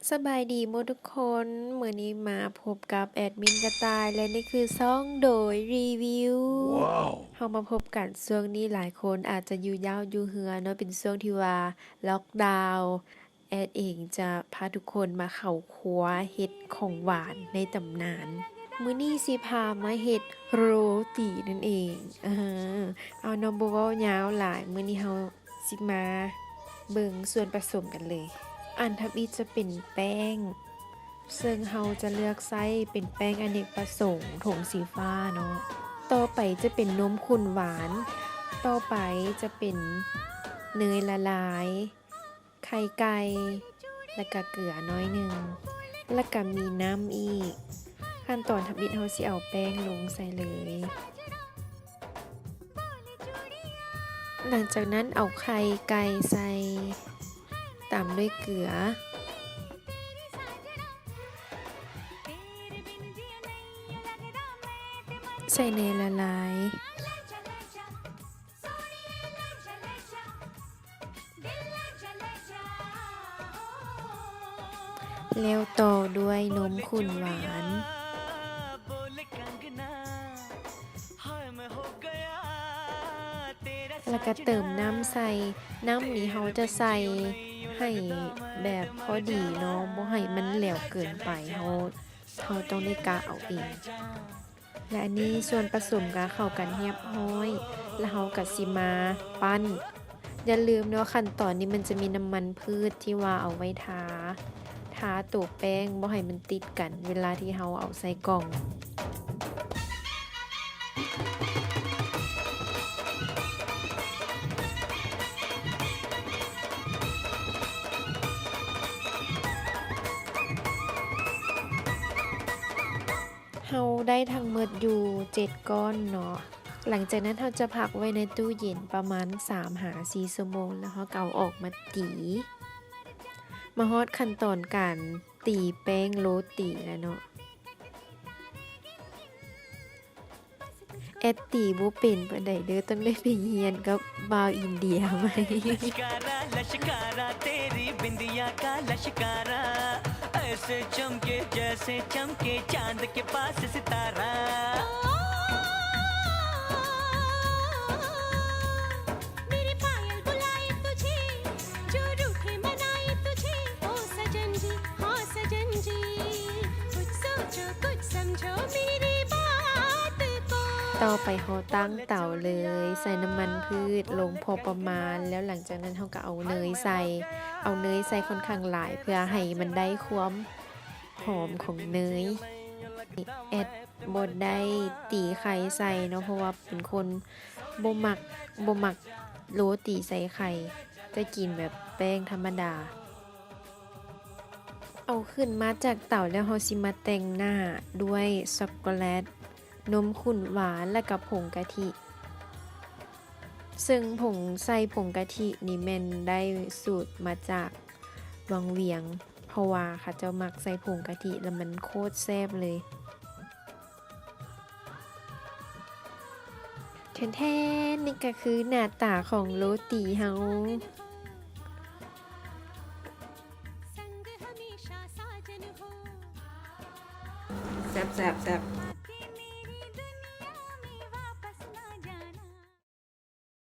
ສະບາຍດີໝົດທຸກຄົນ, ມື້ນີ້ມາພົບກັບແອດມິນກະຕ່າຍ ແລະ ນີ້ຄືຊ່ອງໂດຍຣີວິວ. ເຮົາມາພົບກັນຊ່ວງນີ້ ຫຼາຍຄົນອາດຈະຢູ່ຍາວຢູ່ເຮືອນເນາະ, ເປັນຊ່ວງທີ່ວ່າລັອກດາວ. ແອດເອງຈະພາທຸກຄົນມາເຂົ້າຄົວເຮັດຂອງຫວານໃນຕຳນານ. ມື້ນີ້ຊິພາມາເຮັດໂຣຕີນັ້ນເອງ. ເອີ ເອົາເນາະ ບໍ່ເວົ້າຍາວຫຼາຍ, ມື້ນີ້ເຮົາຊິມາເບິ່ງສ່ວນປະສົມກັນເລີຍ. ອັນທຳອິດຈະເປັນແປ້ງ, ເຊິ່ງເຮົາຈະເລືອກໃຊ້ເປັນແປ້ງອະເນກປະສົງ ຖົງສີຟ້າເນາະ. ຕໍ່ໄປຈະເປັນນົມຂຸ້ນຫວານ, ຕໍ່ໄປຈະເປັນເນີຍລະລາຍ, ໄຂ່ໄກ່ ແລະກະເກືອໜ້ອຍໜຶ່ງ ແລະກະມີນ້ຳອີກ. ຂັ້ນຕອນທຳອິດເຮົາຊິເອົາແປ້ງລົງໃສ່ເລີຍ. ຫຼັງຈາກນັ້ນເອົາໄຂ່ໄກ່ໃສ່ ຕາມດ້ວຍເກືອ ໃສ່ເນີຍລະລາຍ. ແລ້ວຕໍ່ດ້ວຍນົມຂຸ້ນຫວານ ແລ້ວກະເຕີມນ້ຳໃສ່. ນ້ຳນີ້ເຮົາຈະໃສ່ໃຫ້ແບບພໍດີເນາະ, ບໍ່ໃຫ້ມັນແຫຼວເກີນໄປ, ເຮົາ ເຮົາຕ້ອງໄດ້ກະເອົາເອງ. ແລະ ອັນນີ້ສ່ວນປະສົມກະເຂົ້າກັນຮຽບຮ້ອຍ ແລ້ວເຮົາກະຊິມາປັ້ນ. ຢ່າລືມເນາະ ຂັ້ນຕອນນີ້ມັນຈະມີນ້ຳມັນພືດທີ່ວ່າເອົາໄວ້ທາ ທາໂຕແປ້ງບໍ່ໃຫ້ມັນຕິດກັນເວລາທີ່ເຮົາເອົາໃສ່ກ່ອງ. ເຮົາໄດ້ທັງໝົດຢູ່ເຈັດກ້ອນເນາະ. ຫຼັງຈາກນັ້ນເຮົາຈະພັກໄວ້ໃນຕູ້ເຢັນປະມານສາມຫາສີ່ຊົ່ວໂມງ ແລ້ວເຮົາກະເອົາອອກມາຕີ. ມາຮອດຂັ້ນຕອນການຕີແປ້ງໂຣຕີແລ້ວເນາະ. ແອດຕີບໍ່ເປັນປານໃດເດີ້, ຕ້ອງໄດ້ໄປຮຽນກັບບ່າວອິນເດຍໃໝ່.ຕໍ່ໄປເຮົາຕັ້ງເຕົາເລີຍ, ໃສ່ນ້ຳມັນພືດລົງພໍປະມານ, ແລ້ວຫຼັງຈາກນັ້ນເຮົາກໍເອົາເນີຍໃສ່, ເອົາເນີຍໃສ່ຄ່ອນຂ້າງຫຼາຍ ເພື່ອໃຫ້ມັນໄດ້ຄວາມຫອມຂອງເນີຍ. ແອດບໍ່ໄດ້ຕີໄຂ່ໃສ່ເນາະ, ເພາະວ່າເປັນຄົນບໍ່ມັກ, ບໍ່ມັກໂຣຕີໃສ່ໄຂ່, ຈະກິນແບບແປ້ງທຳມະດາ. ເອົາຂຶ້ນມາຈາກເຕົາແລ້ວ ເຮົາຊິມາແຕ່ງໜ້າດ້ວຍຊັອກໂກແລັດ, ນົມຂຸ້ນຫວານ ແລະກະຜົງກະທິ. ເຊິ່ງຜົງ, ໃສ່ຜົງກະທິນີ້ແມ່ນໄດ້ສູດມາຈາກວັງວຽງ, ເພາະວ່າເຂົາເຈົ້າມັກໃສ່ຜົງກະທິ ແລ້ວມັນໂຄດແຊບເລີຍ. ແທນໆ ນີ້ກໍຄືໜ້າຕາຂອງໂຣຕີເຮົາ. ແຊບໆໆ.